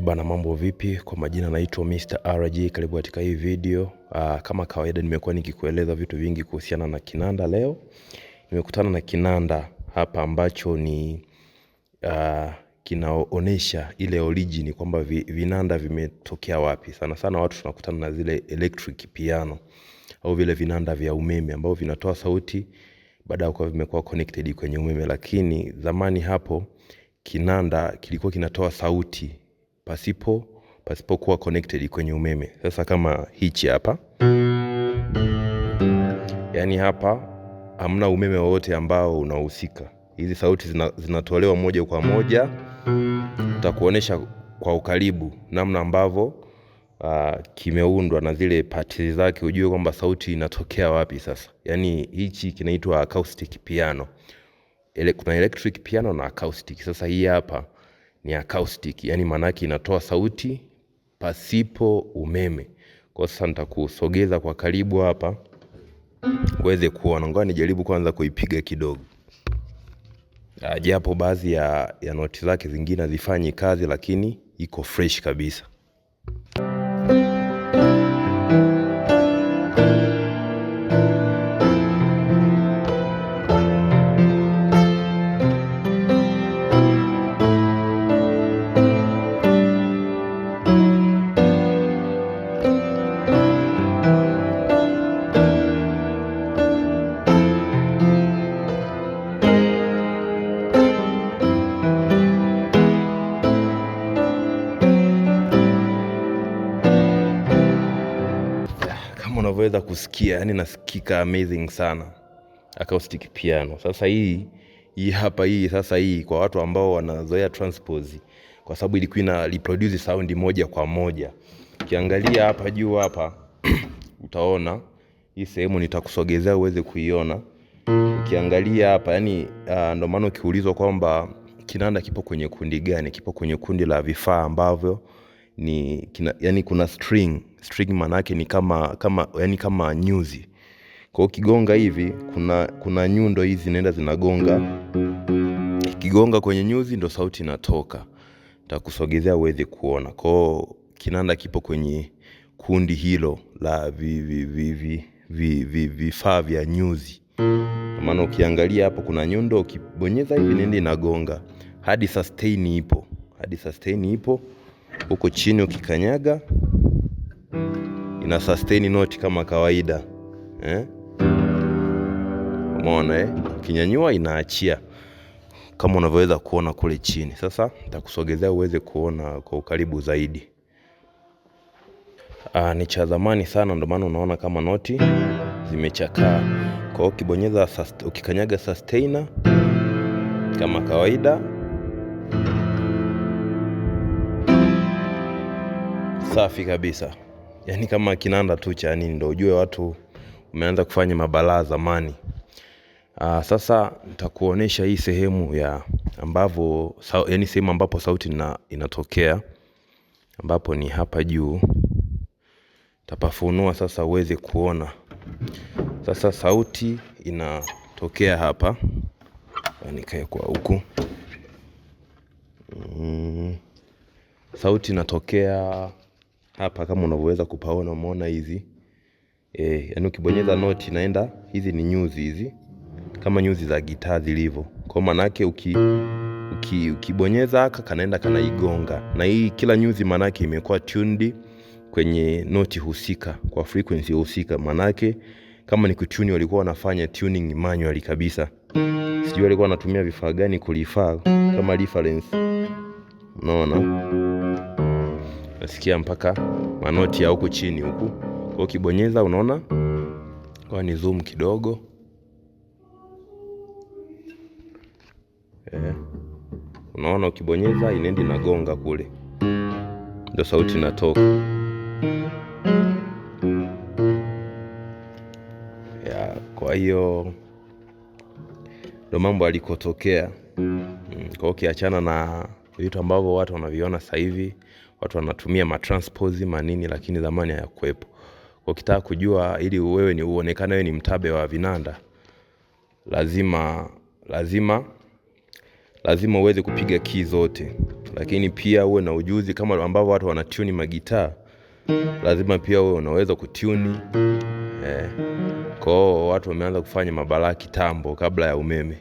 Bana, mambo vipi? Kwa majina naitwa Mr. RG, karibu katika hii video. Kama kawaida nimekuwa nikikueleza vitu vingi kuhusiana na kinanda. Leo nimekutana na kinanda hapa ambacho ni kinaonesha ile origin kwamba vinanda vimetokea wapi. Sana sana watu tunakutana na zile electric piano au vile vinanda vya umeme ambavyo vinatoa sauti baada ya kuwa vimekuwa connected kwenye umeme, lakini zamani hapo kinanda kilikuwa kinatoa sauti pasipokuwa connected kwenye umeme. Sasa kama hichi hapa, yani hapa hamna umeme wowote ambao unahusika. Hizi sauti zinatolewa moja kwa moja. Nitakuonesha kwa ukaribu namna ambavyo kimeundwa na zile parts zake, ujue kwamba sauti inatokea wapi. Sasa yani hichi kinaitwa acoustic piano. Kuna electric piano na acoustic. Sasa hii hapa ni acoustic, yani maana yake inatoa sauti pasipo umeme. Kwa sasa nitakusogeza kwa karibu hapa uweze kuona. Ngoja nijaribu kwanza kuipiga kidogo. Japo baadhi ya noti zake zingine hazifanyi kazi, lakini iko fresh kabisa. Kama unavyoweza kusikia, yani nasikika amazing sana acoustic piano. Sasa hii hapa hii sasa hii kwa watu ambao wanazoea transpose, kwa sababu ilikuwa ina reproduce sound moja kwa moja. Ukiangalia hapa juu hapa utaona hii sehemu nitakusogezea uweze kuiona. Ukiangalia hapa yani, ndio maana ukiulizwa kwamba kinanda kipo kwenye kundi gani, kipo kwenye kundi la vifaa ambavyo ni kina, yani kuna string. String maana yake ni kama nyuzi. Kwa hiyo ukigonga hivi kuna nyundo hizi zinaenda zinagonga. Ikigonga kwenye nyuzi ndo sauti inatoka. Nitakusogezea uweze kuona. Kwa hiyo kinanda kipo kwenye kundi hilo la vifaa vya nyuzi. Kwa maana ukiangalia hapo kuna nyundo, ukibonyeza hivi nenda inagonga. Hadi sustain ipo. Hadi sustain ipo. Huko chini ukikanyaga ina sustain note kama kawaida. Umeona? Ukinyanyua inaachia kama unavyoweza kuona kule chini. Sasa nitakusogezea uweze kuona kwa ukaribu zaidi. Ni cha zamani sana, ndio maana unaona kama noti zimechakaa. Kwa hiyo ukibonyeza ukikanyaga sustainer kama kawaida, safi kabisa. Yani kama kinanda tu cha nini, ndio ujue watu umeanza kufanya mabalaa zamani. Sasa nitakuonesha hii sehemu ya ambavo, yani sehemu ambapo sauti inatokea, ambapo ni hapa juu. Nitapafunua sasa uweze kuona. Sasa sauti inatokea hapa. Nikae kwa huku. Sauti inatokea hapa kama unavyoweza kupaona, umeona hizi. Yani ukibonyeza note inaenda, hizi ni nyuzi hizi, kama nyuzi za gitaa zilivyo. Kwa maana yake ukibonyeza haka kanaenda kanaigonga. Na hii kila nyuzi maana yake imekuwa tuned kwenye noti husika, kwa frequency husika. Maana yake kama ni kutune, walikuwa wanafanya tuning manually kabisa. Sijui walikuwa wanatumia vifaa gani kulifaa kama reference. Unaona? Nasikia mpaka manoti ya huku chini huku. Kwa ukibonyeza unaona? Kwa ni zoom kidogo. Unaona ukibonyeza inaenda inagonga kule. Ndio sauti inatoka. Ya, kwa hiyo ndio mambo yalikotokea. Kwa hiyo ukiachana na vitu ambavyo watu wanaviona sasa hivi, watu wanatumia matranspose manini, lakini zamani hayakuwepo. Kwa ukitaka kujua ili wewe ni uonekane wewe ni mtabe wa vinanda, lazima Lazima uweze kupiga key zote, lakini pia uwe na ujuzi kama ambavyo watu wanatuni magitaa, lazima pia uwe unaweza kutuni eh. Kwa hiyo watu wameanza kufanya mabalaa kitambo kabla ya umeme.